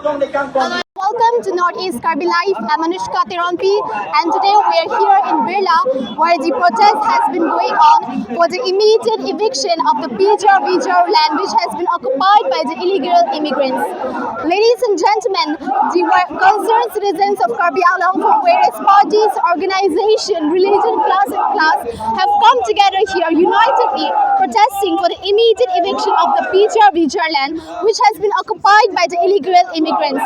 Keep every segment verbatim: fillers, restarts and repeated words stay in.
Welcome to Northeast Karbi Live. I'm Anushka Teronpi, and today we are here in Birla, where the protest has been going on for the immediate eviction of the P G R V G R land, which has been occupied by the illegal immigrants. Ladies and gentlemen, the wa- concerned citizens of Karbi Anglong from various parties, organization, religion, class and class have come together here unitedly protesting for the immediate eviction of the P G R V G R land, which has been occupied by the illegal immigrants.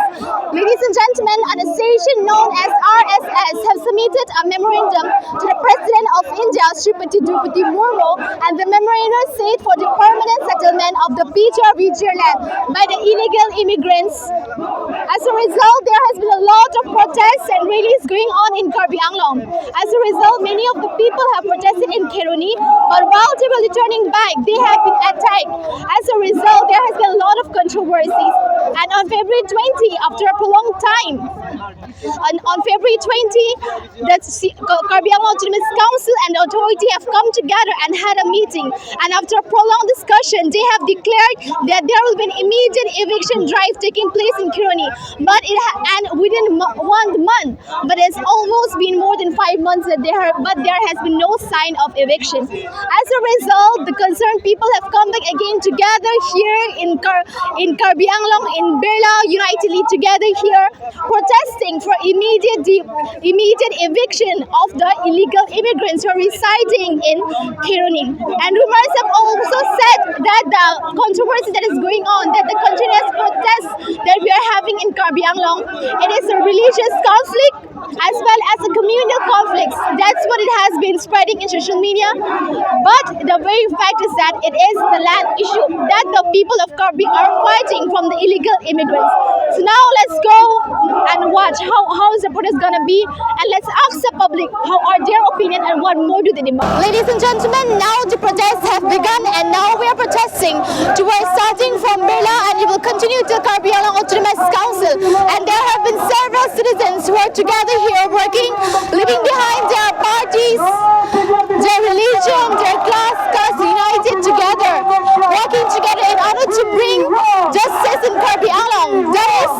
Ladies and gentlemen, an association known as R S S have submitted a memorandum to the President of India, Srimati Droupadi Murmu, and the memorandum said for the permanent settlement of the P G R V G R land by the illegal immigrants. As a result, there has been a lot of protests and rallies going on in Karbi Anglong. As a result, many of the people have protested in Kheroni, but while they were returning back, they have been attacked. As a result, there has been a lot of controversies. And on February twenty, after a prolonged time, on, on February twenty, the C- Ka- Karbi Anglong Autonomous Council and the authority have come together and had a meeting. And after a prolonged discussion, they have declared that there will be an immediate eviction drive taking place in Kheroni. But it ha- and within mo- one month, but it's almost been more than five months that there are, but there has been no sign of eviction. As a result, the concerned people have come back again together here in Kar- in Karbi Anglong in Birla unitedly together here protesting for immediate de- immediate eviction of the illegal immigrants who are residing in Kheroni. And rumors have also said that the controversy that is going on, that the continuous protests that we are having in Karbi Anglong, it is a religious conflict as well as a communal conflict. That's what it has been spreading in social media. But the very fact is that it is the land issue that the people of Karbi are fighting from the illegal immigrants. So now let's go and watch how, how is the protest gonna be, and let's ask the public how are their opinion and what more do they demand. Ladies and gentlemen, now the protests have begun, and now we are protesting towards starting from Birla, and it will continue to Karbi Anglong Autonomous Council. And there have been several citizens who are together here working, leaving behind their parties, their religion, their class, class united together, working together in order to bring justice in Karbi Anglong. That is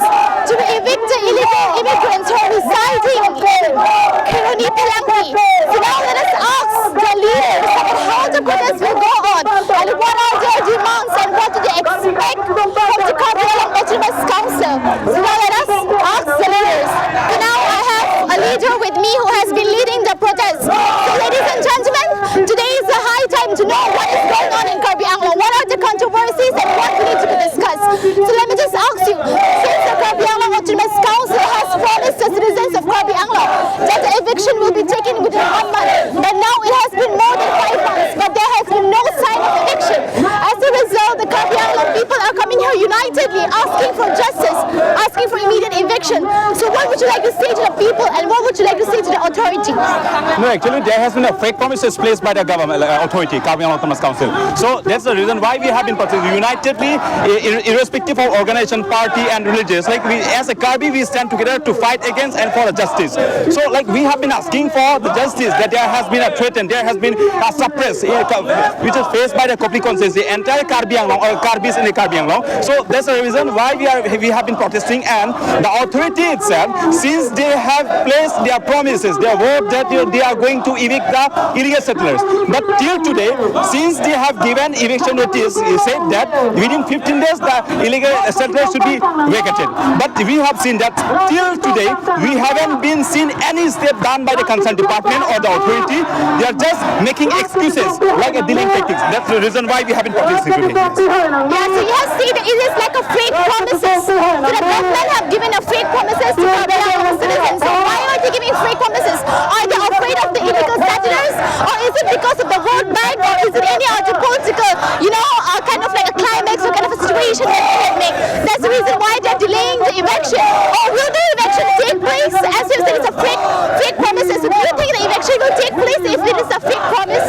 to evict the illegal immigrants who are residing in Kheroni Phelangpi. So now let us ask the leaders about how the protest will go on and what are their demands and what do they expect from the Karbi Anglong Autonomous Council. So now let us ask the leaders. So now I have a leader with me who has been leading the protest. So ladies and gentlemen, today is the high time to know what is going on in Karbi Anglong. What are the controversies and what we need to be discussed? So let me just ask you, since the Karbi Anglong Autonomous Council has promised the citizens of Karbi Anglong that the eviction will be taken within one month, but now it has been more than five months, but there has been no sign of eviction. As a result, the Karbi Anglong people are coming here unitedly, asking for justice, asking for immediate eviction. So what would you like to say to the people and what would you like to say to the authority? No, actually, there has been a fake promises placed by the government, uh, authority, Karbi Anglong Autonomous Council. So that's the reason why we have been protesting unitedly, i- i- irrespective of organization, party, and religious. Like we, as a Karbi, we stand together to fight against and for justice. So, like, we have been asking for the justice, that there has been a threat and there has been a suppress, uh, which is faced by the Kopili constituency, entire Karbi Anglong or Karbis in the Karbi Anglong. So that's the reason why we are we have been protesting, and the authority itself, since they have placed their promises, their word that they they are going to evict the illegal settlers, but till today, since they have given eviction notice, he said that within fifteen days the illegal settlers should be vacated. But we have seen that till today, we haven't been seen any step done by the concerned department or the authority. They are just making excuses like a delaying tactics. That's the reason why we have been protesting today. Yeah, so you have seen that it is like a fake promises. So the government have given a fake promises to Karbi Anglong citizens. So why are they giving fake promises? Are they afraid of the illegal settlers? Or is it because of the vote bank? Or is it any other political, you know, uh, kind of like a climax or kind of a situation that they have made? That's the reason why they're delaying the eviction. Or will the eviction take place? As you said, it's a fake, fake promises. So do you think the eviction will take place if it is a fake promise?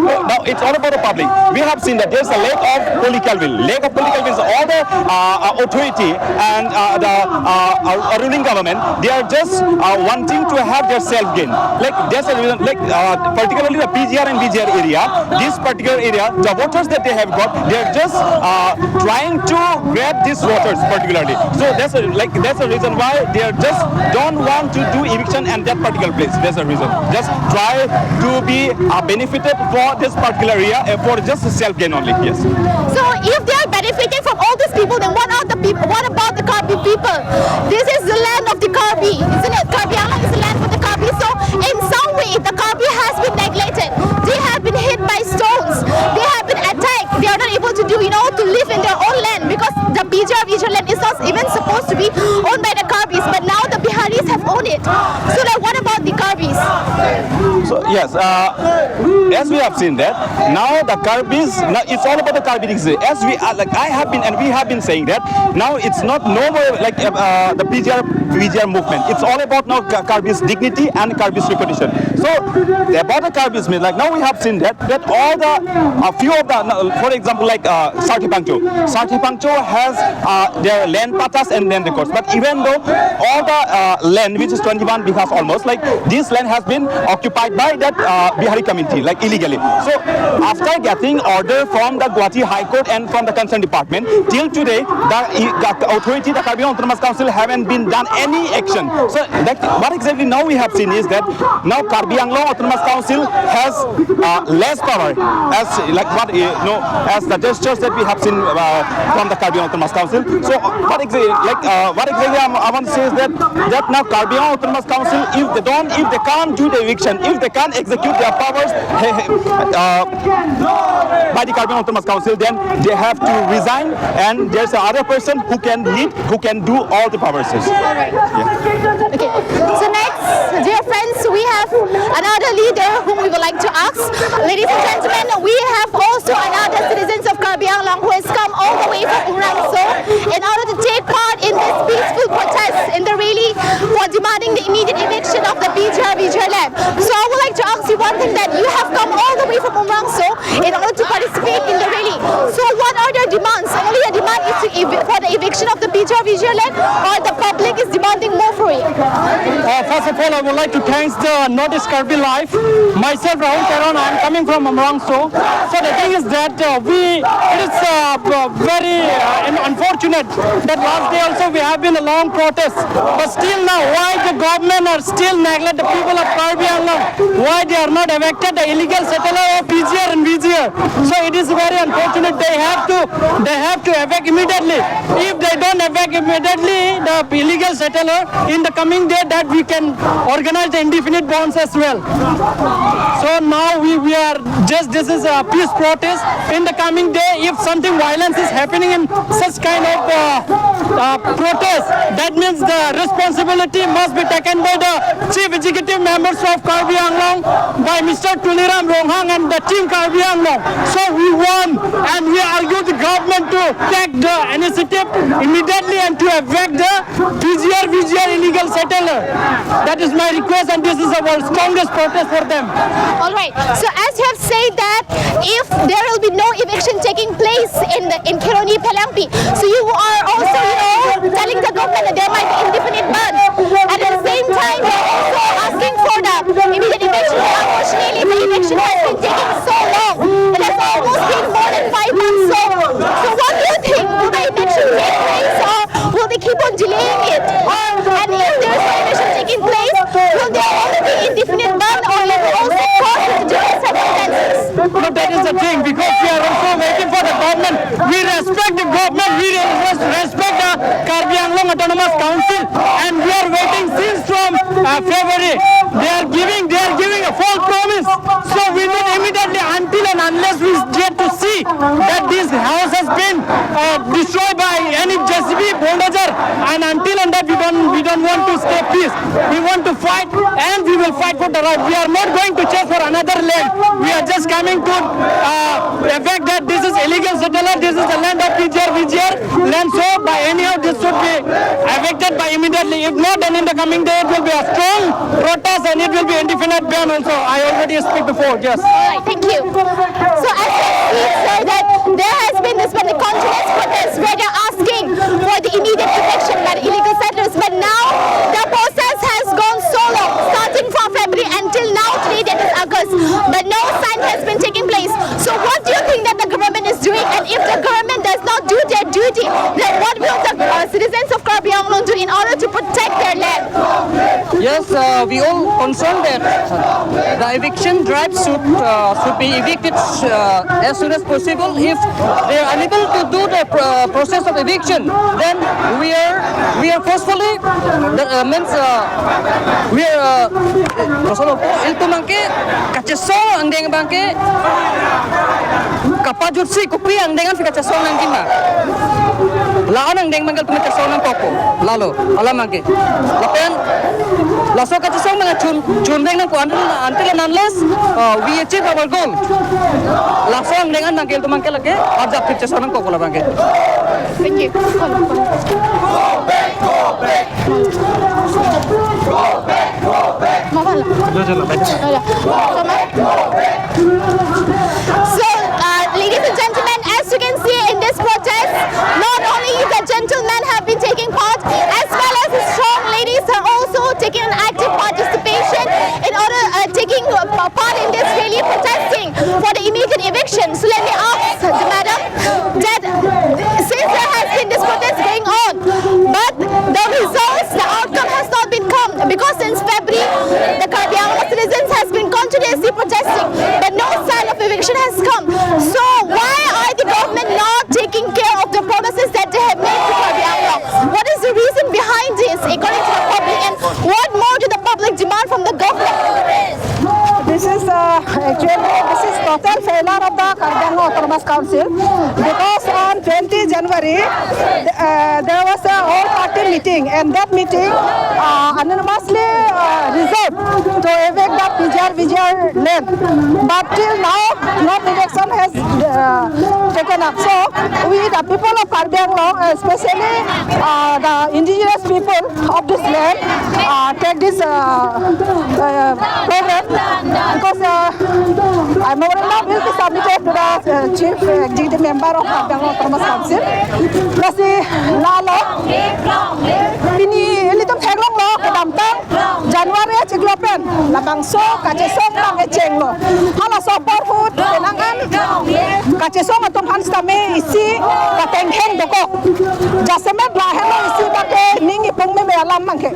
No, it's all about the public. We have seen that there's a lack of political will. Lack of political will is all the uh, uh, authority and uh, the uh, uh, ruling government, they are just uh, wanting to have their self gain. Like, that's a reason, like uh, particularly the P G R and V G R area, this particular area, the voters that they have got, they're just uh, trying to grab these voters particularly. So that's a, like that's a reason why they are just don't want to do eviction at that particular place. That's a reason. Just try to be uh, benefited for this particular area uh, for just self gain only. Yes. So if they are benefiting from all these people, then what are the people? What about the Karbi people? This is the land of the Karbi, isn't it? Karbi Anglong is the land for the Karbi. So in some way, the Karbi has been neglected. They have been hit by stones. They have been attacked. They are not able to do, you know, to live in their own land because the P G R V G R land is not even supposed to be owned by the Karbis, but now the Biharis have owned it. So, like, what about the Karbis? So yes, uh, as we have seen that now the Karbis, now it's all about the Karbi dignity. As we are, like I have been and we have been saying that now it's not no more like uh, the P G R V G R movement. It's all about now Ka- Karbi's dignity and Karbi's reputation. So about the Karbis, mean, like now we have seen that that all the a few of the, uh, for example, like uh, Sarthe Phangcho. Sarthe Phangcho has uh, their land patas and land records. But even though all the uh, land, which is twenty-one bighas almost, like this land has been occupied by that uh, Bihari community, like illegally. So after getting order from the Guwahati High Court and from the concerned department, till today, the, the authority, the Karbi Anglong Autonomous Council, haven't been done any action. So that what exactly now we have seen is that now Karbi Anglong Autonomous Council has uh, less power as like what uh, no as the gestures that we have seen uh, from the Karbi Anglong Autonomous Council. So what exactly like uh, what exactly I'm, I want to say is that that now Karbi Anglong Autonomous Council, if they don't, if they can't do the eviction, if they can't execute their powers, uh, by the Karbi Anglong Autonomous Council, then they have to resign, and there's another person who can lead, who can do all the powers. Okay. So next, dear friends, we have another leader whom we would like to ask. Ladies and gentlemen, we have also another citizens of Karbi Anglong who has come all the way from Umrangso in order to take part in this peaceful protest in the rally for demanding the immediate eviction of the P G R V G R land. So I would like to ask you one thing, that you have come all the way from Umrangso in order to participate in the rally. So what are their demands? Only the demand is to ev- for the eviction of the P G R V G R land, or the public is demanding more for it? Uh, first of all, I would like to thank the Northeast Karbi Live. Myself, Rahul Teron, I am coming from Umrangso. So the thing is that uh, we, it is uh, b- very uh, un- unfortunate that last day also we have been a long protest. But still now, why the government are still neglect the people of Karbi Anglong? Why they are not evicted the illegal settler of P G R and V G R? So it is very unfortunate. They have to, they have to evict immediately. If they don't evict immediately the illegal settler, in the coming day that we can organize the indefinite bonds as well. So now we, we are just, this is a peace protest. In the coming day, if something violence is happening in such kind of uh, uh, protest, that means the responsibility must be taken by the chief executive members of Karbi Anglong, by Mister Tuliram Ronghang and the team Karbi Anglong. So we want and we argue the government to take the initiative immediately and to evict the P G R V G R illegal settler. That is my request, and this is our strongest protest for them. All right. So as you have said that if there will be no eviction taking place in the in Kheroni Phelangpi, so you are also, you know, telling the government that there might be indefinite ban. At the same time, they are also asking for the immediate eviction. Unfortunately, the eviction has been taking so long. It has almost been more than five months. So, so what do you think? Will the eviction take place, or will they keep on delaying it? And if there is no eviction taking place, will there only be indefinite ban, or it will also cause the different circumstances? No, that is the thing, because we are also waiting for the government. We respect the government, we res- respect the Karbi Anglong Autonomous Council, and we are waiting since from uh, February. They are giving, they are giving a false promise. So we need immediately, until and unless we get to see that this house has been uh, destroyed by any J C B bulldozer, and until and that we don't, we don't want to stay peace. We want to fight, and we will fight for the right. We are not going to chase for another land. We are just coming to uh, evict that this is illegal settler. This is the land of P G R V G R land. So by anyhow, this should be evicted by immediately. If not, then in the coming day it will be a strong protest and it will be indefinite ban also. I already speak before. Yes. All right, thank you. So as you see, sir, There has been this very continuous protest where they're asking for the immediate eviction by the illegal settlers. But now the process has gone so long, starting from February until now, today that is August. But no sign has been taking place. So what do you think that the government is doing? And if the government does not do their duty, then what will the uh, citizens of Karbi Anglong do in order to protect their land? Yes, uh, we all concerned that the eviction drive should uh, should be evicted uh, as soon as possible. If they are unable to do the uh, process of eviction, then we are we are forcefully, the, uh, means uh, we are uh, ilitum abangke kachesong angdeng abangke kapajutsi kopi angdeng an kachesong nangji ma. La-an angdeng abangke ilitum kachesong nangkokpo. Lalo, alam abangke. Lapen laso kachesong abang chun chun deng nangkok until until and unless uh, we achieve our goal. Laso angdeng an abangke ilitum abangke lake arjap kachesong nangkokpo la abangke. Thank you. Mama. So, uh, ladies and gentlemen, as you can see in this protest, not only the gentlemen have been taking part, as well as the strong ladies are also taking an active participation in order uh, taking uh, part in this rally protesting for the immediate eviction. So let me ask the madam that since there has been this protest going on, but the results, the outcome has not been come because since February, the Karbi Anglong citizens has been continuously protesting, but no sign of eviction has come. So why are the government not taking care of the promises that they have made to Karbi Anglong? What is the reason behind this, according to the public, and what more do the public demand from the government? This is uh, actually this is total failure of the Karbi Anglong Autonomous Council because on twenty January uh, there was a all party meeting and that meeting uh, unanimously uh, resolved to evict the P G R V G R land. But till now, no eviction has uh, taken up. So we, the people of Karbi Anglong, especially uh, the indigenous people of this land, uh, take this uh, uh, program because uh, a memorandum will be submitted to the uh, chief executive member of Karbi Anglong Autonomous Council. Lasi lalo pini ilitum theklonglo kedamtang January achiklo pen labangso kachesong abang echenglo. Halaso apor ahut penang an kachesong atum aphan sitame isi katengkheng dokok. Jasemet lahenlo isi abangke ning ipung meme alam abangke.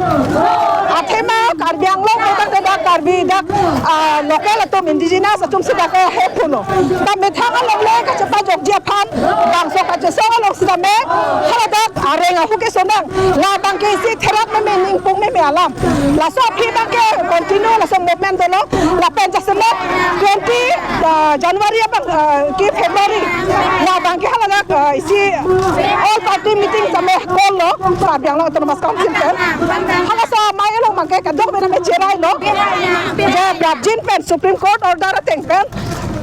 Athema Karbi Anglong abangke dak Karbi dak ah, local atum indigenous atum si abangke hephuno. Ta methang alongle kachepajokji aphan bangso kachesong along sitame haladak areng ahu kesonang. La abangke isi therak meme ning ipung meme alam. Laso aphi abangke continue laso movement dolo. Lapen jasemet twenty uh, January abang uh, ke February. La abangke haladak uh, isi all party meeting sitame call lo Karbi Anglong Autonomous Council pen. Halaso amei along abangke kadokave name cherailo. Je prapjin pen Supreme Court order ateng pen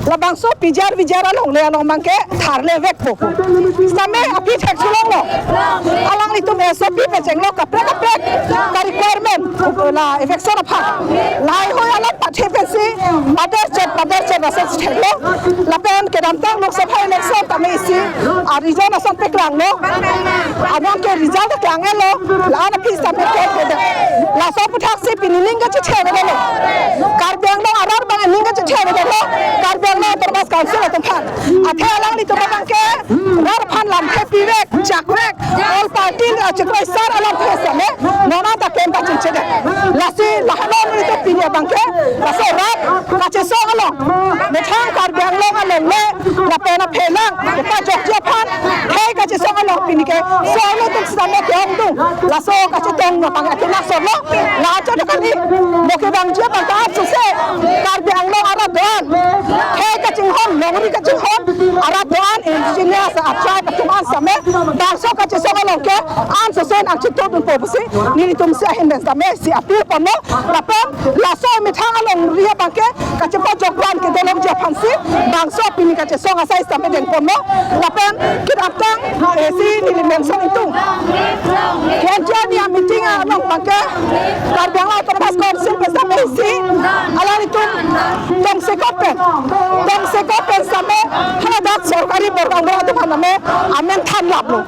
labangso P G R V G R alongle along abangke tharle vekpo. Sitame aphi theksulonglo. Alanglitum S O P pachenglo kaprek kaprek ka requirement la eviction aphan. Laheihui alam pathe pensi pader chet pader chet laso theklo. Lapen kedamtang Lok Sabha election tame isi a result ason paklanglo. Anong ke result klang-etlo. La-an aphi sitame ke ke. Laso aputhak si pini ning kachethelo. Karbi Anglong arat abang ning kachethelo. Karbi Anglong Autonomous Council atum aphan. Athe alanglitum abangke rat aphan lamthe pivek, chakvek, all party achikroi sar alamthe sitame non anta klem pachunchedetlo. Lasi lahenlo nelitum pini abangke laso rat kachesong along methang Karbi Anglong alongle lapen aphelang kepajokji aphan khei kachesong along pini ke so nelitum sitame ke-ongdung. Laso kachetong abang athe laso lo. La acho kali mo kevangji abang ta apsuse Karbi Anglong arat do-an khei kachinghon, longri kachinghon arat do-an, indigenous a tribe atum an sitame bangso kachesong along ke ansose nangchethurdunpo pusi nelitum si ahin pen sitame si appeal ponlo. Lapen laso methang alongri abangke kachepajok abang kedolongji aphansi bangso pini kachesong asai sitame dengponlo. Lapen kedamtang eh, si neli mention itum Keonjani a meeting along abangke Karbi Anglong Autonomous Council pen sitame isi alanglitum tongsekot pen, tongsekot pen sitame haladak Sorkari borbang bor atum aphan name amen than laplo.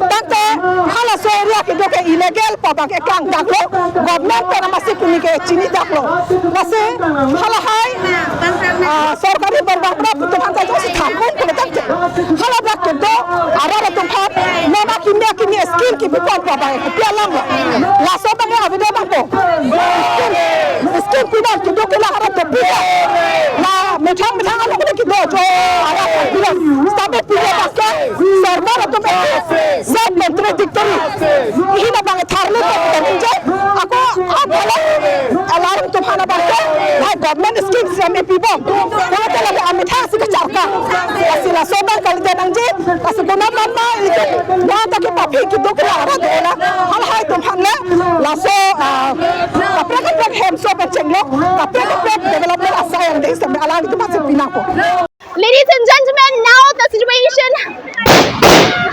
Tangte halaso area kedo ke illegal pu abang ke klang daklo. Government pen amatsi pini ke chini daklo. Lasi halahai, ah, sorkari borbang bor atum aphan kachongsi than un pulo tangte, hala dak kedo arat atum aphan non akimi akimi scheme kepipon pu abang ke pi alam lo. Laso abang ke avedet abang po. Scheme, scheme pi abang kedo ke la arat atum pi. La methang methang alo ke kedo jo arat atum pi. Setabe pi abang ke sorkar atum pi. Self contradictory. Ihin abang tharle to terjadi. Ako abang alarm atum aphan abang ke, hai government scheme same pibom. Kalau telah amethang si kacharka. Lasi laso abang kalidet nangji. Lasi guna mama itu. Wah, tak kita pi kedo ke la arat atum aphan. Halahai atum aphan le. Laso, ah, kaprek kaprek hemso pen chenglo. Kaprek kaprek development asai yang dei same alangtum aphansi pinangpo. Ladies and gentlemen, now the situation.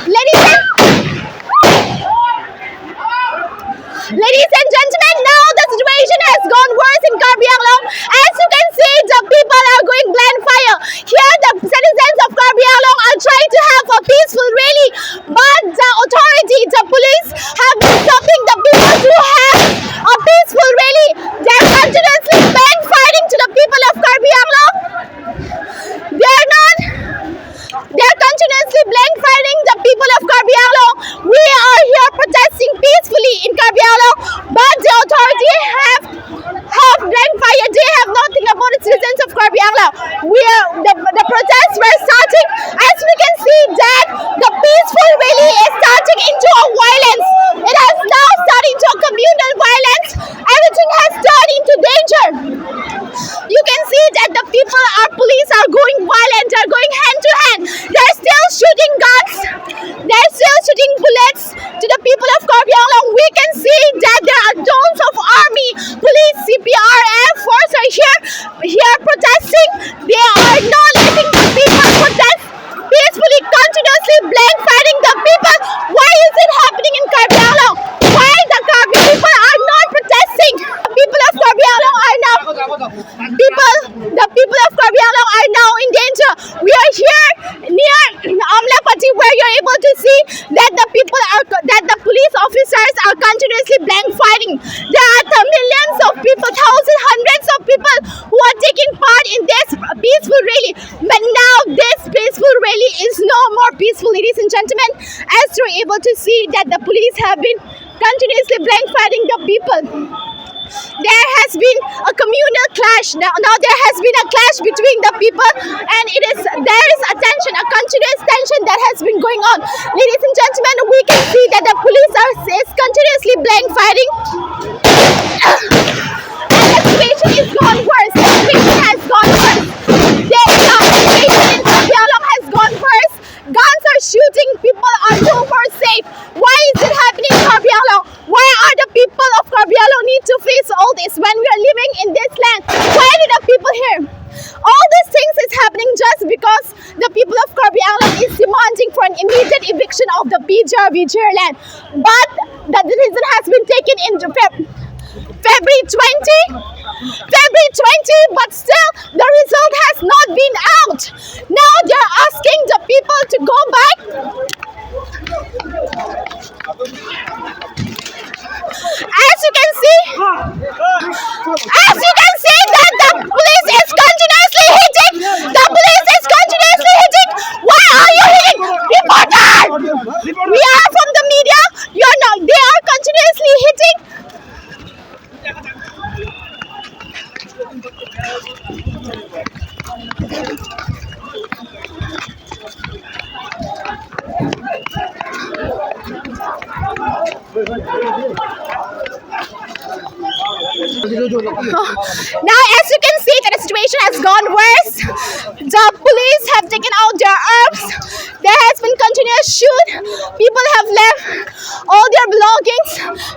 Ladies and, ladies and gentlemen, now the situation has gone worse in Karbi Anglong. As you can see, the people are going blank fire. Here, the citizens of Karbi Anglong are trying to have a peaceful rally, but the authority, the police, have been stopping the people to have a peaceful rally. They are continuously blank firing to the people of Karbi Anglong. They are not, they are continuously blank firing the people of Karbi Anglong. We are here protesting peacefully in Karbi Anglong, but the authority have, have blank fire. They have nothing about the citizens of Karbi Anglong. We are, the, the protests were starting. As we can see that the peaceful rally is starting into a violence. It has now started into a communal violence. Everything has turned into danger. You can see that the people, our police are going violent, are going hand to hand. They're still shooting guns. They're still shooting bullets to the people of Karbi Anglong. We can see that there are drones of army, police, C P R F force are here, here protesting. They are not letting the people protest peacefully, continuously blank firing the people. Why is it happening in Karbi Anglong? Why the Karbi people are not protesting? The people of Karbi Anglong are now, people, the people of Karbi Anglong are now in danger. We are here near Amlapatty, where you're able to see that the people are, that the police officers are continuously blank firing. There are th-, millions of people, thousands, hundreds of people who are taking part in this peaceful rally. But now this peaceful rally is no more peaceful, ladies and gentlemen, as you're able to see that the police have been continuously blank firing the people. There has been a communal clash. Now, now there has been a clash between the people, and it is, there is a tension, a continuous tension that has been going on. Ladies and gentlemen, we can see that the police are, is continuously blank firing. And the situation is gone worse. The situation has gone worse. The situation in Karbi Anglong has gone worse. Guns are shooting. People are no more safe. Why is it happening in Karbi Anglong? Why are the people of Karbi Anglong need to face all this when we are living in this land? Why do the people here? All these things is happening just because the people of Karbi Anglong is demanding for an immediate eviction of the P G R V G R land. But the decision has been taken in Feb-, February twenty, February twenty, but still the result has not been out. Now they are asking the people to go back. As you can see, as you can see that the police is continuously hitting. The police is continuously hitting. Why are you hitting? Reporter! We are from the media. You are not. They are continuously hitting. Now, as you can see, that the situation has gone worse. The police have taken out their arms. There has been continuous shoot. People have left all their belongings.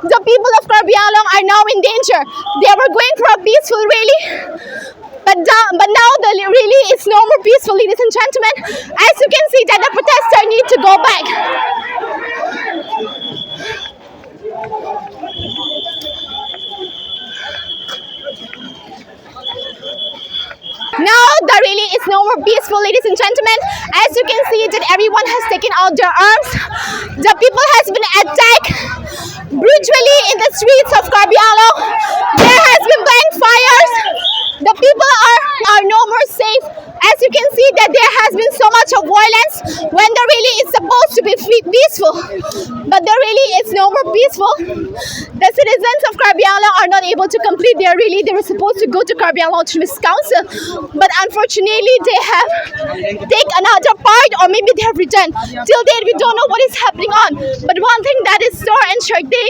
The people of Karbi Anglong are now in danger. They were going for a peaceful rally, but, the, but now the rally is no more peaceful, ladies and gentlemen. As you can see, that the protester need to go back. Now the Really, it's no more peaceful, ladies and gentlemen. As you can see that everyone has taken out their arms. The people has been attacked brutally in the streets of Karbi Anglong. There has been blank fires. The people are, are no more safe. As you can see that there has been so much of violence when the rally is supposed to be fe- peaceful. But the rally is no more peaceful. The citizens of Karbi Anglong are not able to complete their rally. They were supposed to go to Karbi Anglong Autonomous Council. But unfortunately, they have take another part, or maybe they have returned. Till date, we don't know what is happening on. But one thing that is sure and certain,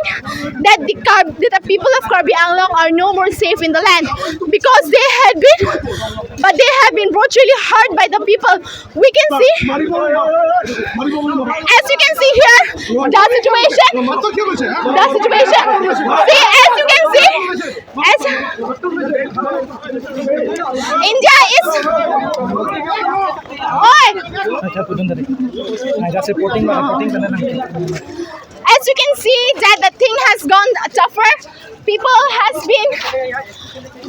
that the, Kar- that the people of Karbi Anglong are no more safe in the land, because they had been, but they have been brutally hurt by the people. We can see, as you can see here, the situation, the situation. See, as you can see, as India is, oh, अच्छा, पूछूं तरी। हाँ, जैसे reporting, reporting करने लगे। As you can see that the thing has gone tougher. People has been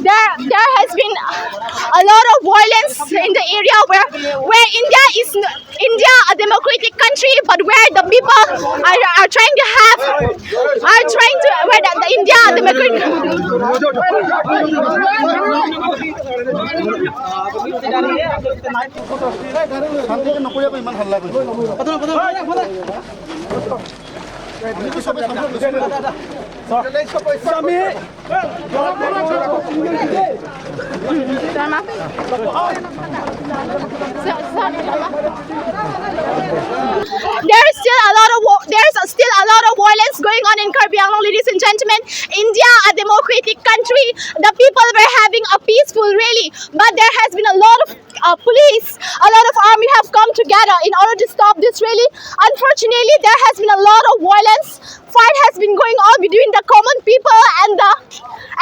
there. There has been a lot of violence in the area where where India is n- India, a democratic country, but where the people are, are trying to have are trying to where the, the India democratic. শান্তিকে নকৰিব, ইমান হাল্লা কৰিছে। There is still a lot of war. There is still a lot of violence going on in Karbi Anglong, ladies and gentlemen. India, a democratic country, the people were having a peaceful rally, but there has been a lot of uh, police, a lot of army have come together in order to stop this rally. Unfortunately, there has been a lot of violence. Fight has been going on between the common people and the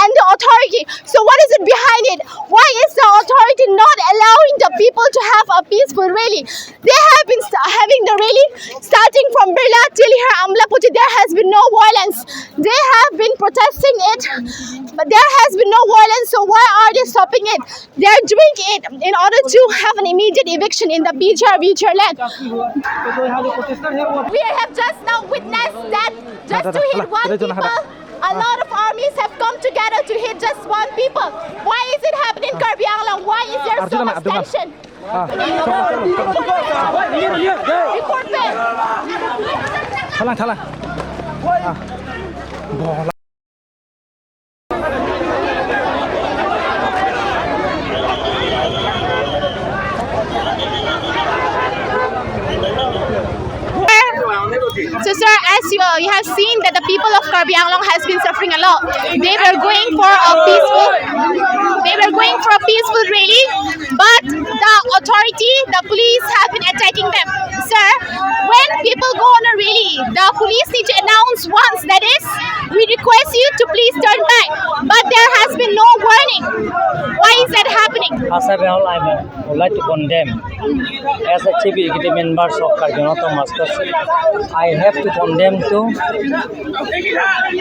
and the authority. So what is it behind it? Why is the authority not allowing the people to have a peaceful rally? They have been st- having the rally starting from Birla till here Amlapatty. There has been no violence. They have been protesting it, but there has been no violence. So why are they stopping it? They are doing it in order to have an immediate eviction in the P G R V G R land. We have just now witnessed that just to hit one people, a lot of armies have come together to hit just one people. Why is it happening in Karbi Anglong? Why is there so much tension? Report back. Thalang, thalang. So, sir, as you, you have seen that the people of Karbi Anglong has been suffering a lot. They were going for a peaceful, they were going for a peaceful rally, but the authority, the police have been attacking them. Sir, when people go on a rally, the police need to announce once, that is, we request you to please turn back. But there has been no warning. Why is that happening? First of all, I would like to condemn, as a chief executive members of Karbi Anglong Autonomous Council, I have to condemn to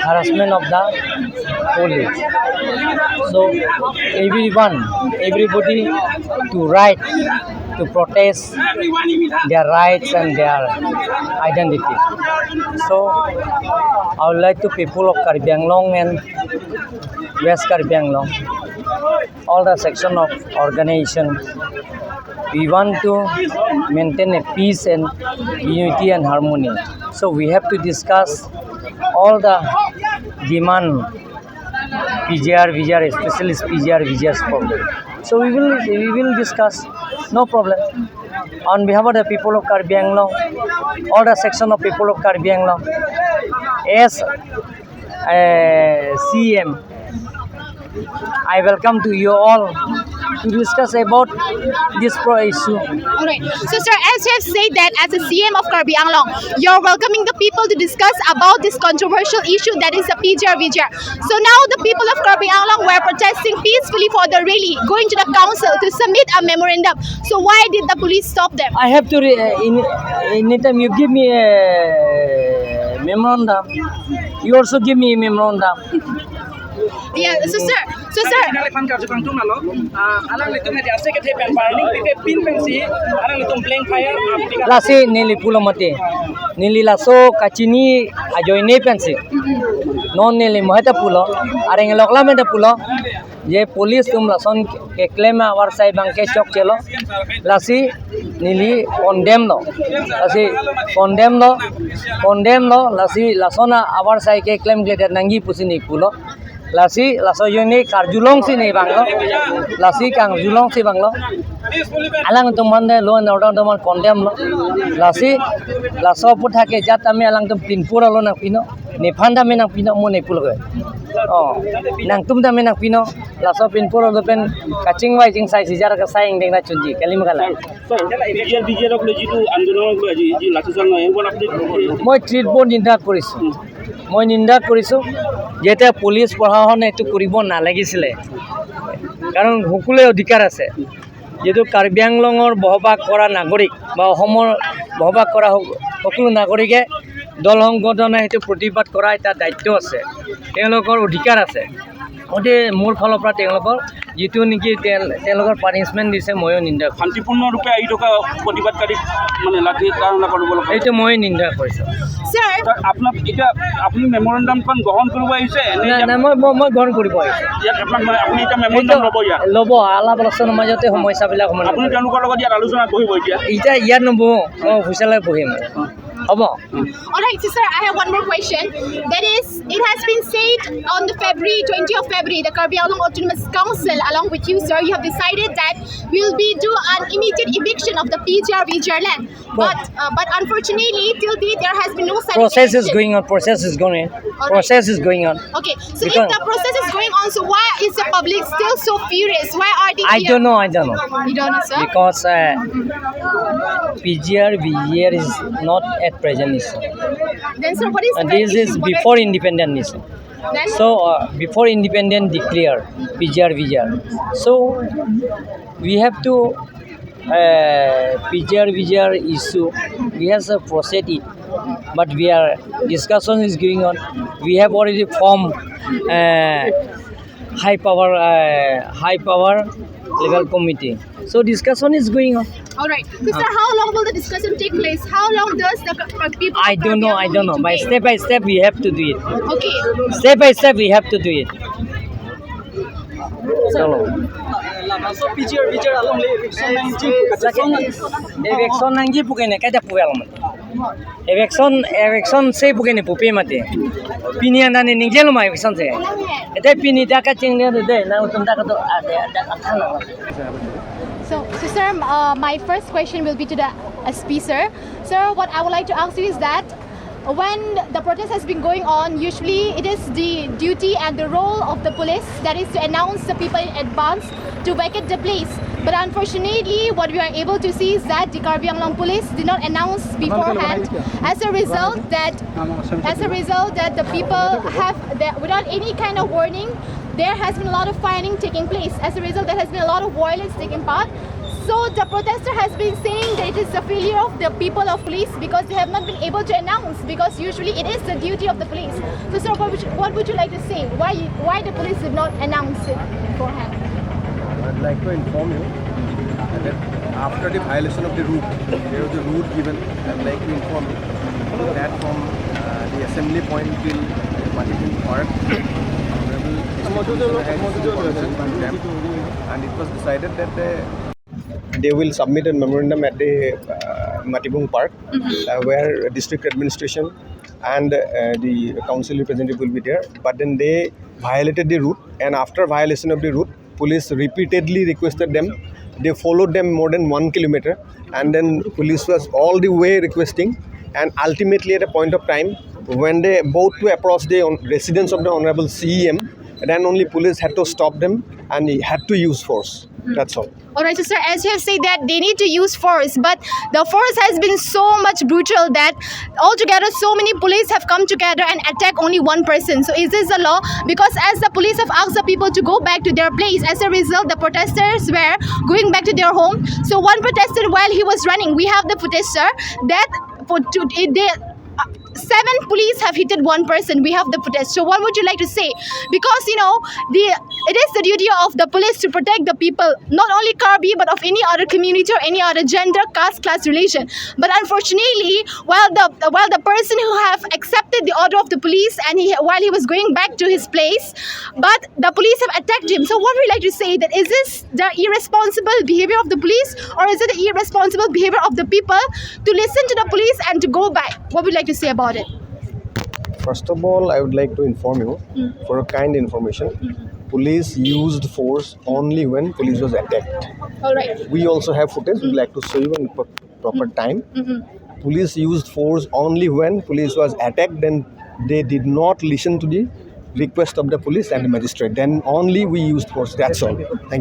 harassment of the police. So everyone, everybody to right to protest their rights and their identity. So I would like to people of Karbi Anglong and West Karbi Anglong, all the section of organization, we want to maintain a peace and unity and harmony. So we have to discuss all the demand P G R, V G R, especially P G R, V G R's problem. So we will we will discuss, no problem. On behalf of the people of Karbi Anglong, all the section of people of Karbi Anglong, as a C M, I welcome to you all to discuss about this pro issue. All right. So, sir, as you have said that as a C M of Karbi Anglong, you're welcoming the people to discuss about this controversial issue, that is the P G R V G R. So now the people of Karbi Anglong were protesting peacefully for the rally, going to the council to submit a memorandum. So why did the police stop them? I have to re- uh, in anytime you give me a memorandum, you also give me a memorandum. Yeah, so, sir, So, sir, nangli aphan karju kangtung nalo, ah, alanglitum edi ase kethe pen warning pipe pin pensi alanglitum blank fire, ah, pika. Lasi neli pulo mati. Neli laso kachini ajoine pensi. Non neli moheta pulo. Areng loklam meta pulo. Je police atum lason keklem avarsai abang ke chokchelo. Lasi neli condemn lo. Lasi condemn lo. Condemn lo. Lasi lason avarsai keklem kledet nangji pusi neli pulo. Lasi laso ajoine karjulongsi neli vanglo. Lasi karjulongsi vanglo. Alangtum mande law and order atum condemn lo. Lasi laso aputhak ke jat tame alangtum pinpur alo nangpino. Nephan tame nangpino mo nepul ke. Oh, nangtum tame nangpino. Laso pinpur alo pen kachingvai chingsai si jar kasai ingdeng nangchunji. Kali ma kali. Sir, BGR, বিজিআৰক লৈ যিটো আন্দোলনক লৈ আজি যি লাঠিচাৰ্জ নহয়, এইবোৰ আপুনি মই তীব্ৰ নিন্দা কৰিছো। মই নিন্দা কৰিছো, যেতিয়া পুলিচ প্ৰশাসনে এইটো কৰিব নালাগিছিলে, কাৰণ সকলোৱে অধিকাৰ আছে। যিহেতু কাৰ্বি আংলঙৰ বসবাস কৰা নাগৰিক বা অসমৰ বসবাস কৰা সক-, সকলো নাগৰিকে দল সংগঠনে সেইটো প্ৰতিবাদ কৰা এটা দায়িত্ব আছে, তেওঁলোকৰ অধিকাৰ আছে। গতিকে মোৰ ফালৰ পৰা তেওঁলোকৰ যিটো নেকি তেল-, তেওঁলোকৰ পানিচমেণ্ট দিছে, ময়ো নিন্দা কৰিছোঁ। শান্তিপূৰ্ণ ৰূপে আহি থকা প্ৰতিবাদকাৰীক মানে লাঠি চাৰ্জ কৰিব লগা এইটো মই নিন্দা কৰিছোঁ। ছাৰ, ছাৰ, আপোনাক এতিয়া আপুনি মেমৰেণ্ডামখন গ্ৰহণ কৰিব আহিছে নে নাই, ইয়াত নাই, মই, মই, মই গ্ৰহণ কৰিব আহিছোঁ। ইয়াত আপোনাক মানে আপুনি এতিয়া মেমৰেণ্ডাম এইটো ল'ব ইয়াত? ল'ব, আলাপ আলোচনাৰ মাজতে সমস্যাবিলাক সমাধান আপুনি কৰিম। তেওঁলোকৰ লগত ইয়াত আলোচনাত বহিব এতিয়া? এতিয়া ইয়াত নবহোঁ, মই অফিচলৈ বহিম। হ'ব। All right, so sir, I have one more question. That is, it has been said on the February, twenty of February, the Karbi Anglong Autonomous Council, along with you, sir, you have decided that we'll be do an immediate eviction of the P G R V G R land. But, uh, but unfortunately, till date, there has been no such eviction. Process is going on. Process is going on. All right. Process is going on. Okay, so if the process is going on, so why is the public still so furious? Why are they here? I don't know, I don't know. You don't know, sir? Because, uh, P G R, V G R is not at present issue. Then, sir, what is the issue? And this is before independent issue. Then? So, uh, before independent declare P G R, V G R. So, we have to, uh, P G R, V G R issue, we have to proceed it. But we are, discussion is going on. We have already formed, uh, high power, uh, high power level committee. So discussion is going on. All right. So, sir, how long will the discussion take place? How long does the co-, co-, people I don't know, I don't know. By step by step, we have to do it. Okay. Step by step, we have to do it. Chalo. Laso P G R, V G R along le eviction nangji pu kachesong. Eviction nangji pu ke ne kaja pu along. Eviction, eviction se pu ke ne pupe mati. Pini anda ne ningjelo ma eviction se. Ete pini dak kachingle de, nangtum dak to, ah, de, dak athana. So, so sir, uh, my first question will be to the S P sir. Sir, what I would like to ask you is that when the protest has been going on, usually it is the duty and the role of the police, that is to announce the people in advance to vacate the place. But unfortunately, what we are able to see is that the Karbi Anglong police did not announce beforehand. As a result, that, as a result, that the people have, that without any kind of warning, there has been a lot of firing taking place. As a result, there has been a lot of violence taking part. So the protester has been saying that it is the failure of the people of police because they have not been able to announce, because usually it is the duty of the police. So, sir, what would you, what would you like to say? Why, why the police did not announce it beforehand? I'd like to inform you that after the violation of the route, there was a route given. I'd like to inform you that from, uh, the assembly point till Matibung Park, Honorable District Commissioner had received concern from them, and it was decided that the they will submit a memorandum at the, uh, Matibung Park, uh, where district administration and, uh, the council representative will be there. But then they violated the route, and after violation of the route, police repeatedly requested them. They followed them more than one kilometer, and then police was all the way requesting. And ultimately, at a point of time, when they about to approach the on-, residence of the Honorable C E M, then only police had to stop them and he had to use force. That's all. All right, so sir, as you have said that they need to use force, but the force has been so much brutal that altogether so many police have come together and attack only one person. So is this a law? Because as the police have asked the people to go back to their place, as a result, the protesters were going back to their home. So one protester, while he was running, we have the footage, sir, that for to, they, uh, Seven police have hit one person. We have the footage. So what would you like to say? Because, you know, the it is the duty of the police to protect the people, not only Karbi but of any other community or any other gender, caste, class, religion. But unfortunately, while the while the person who have accepted the order of the police and he while he was going back to his place, but the police have attacked him. So what would you like to say, that is this the irresponsible behavior of the police, or is it the irresponsible behavior of the people to listen to the police and to go back? What would you like to say about it? First of all, I would like to inform you, for a kind information, police used force only when police was attacked. All right. We also have footage. We'd like to show you in pro- proper time. Police used force only when police was attacked. Then they did not listen to the request of the police and the magistrate. Then only we used force. That's all. Thank you.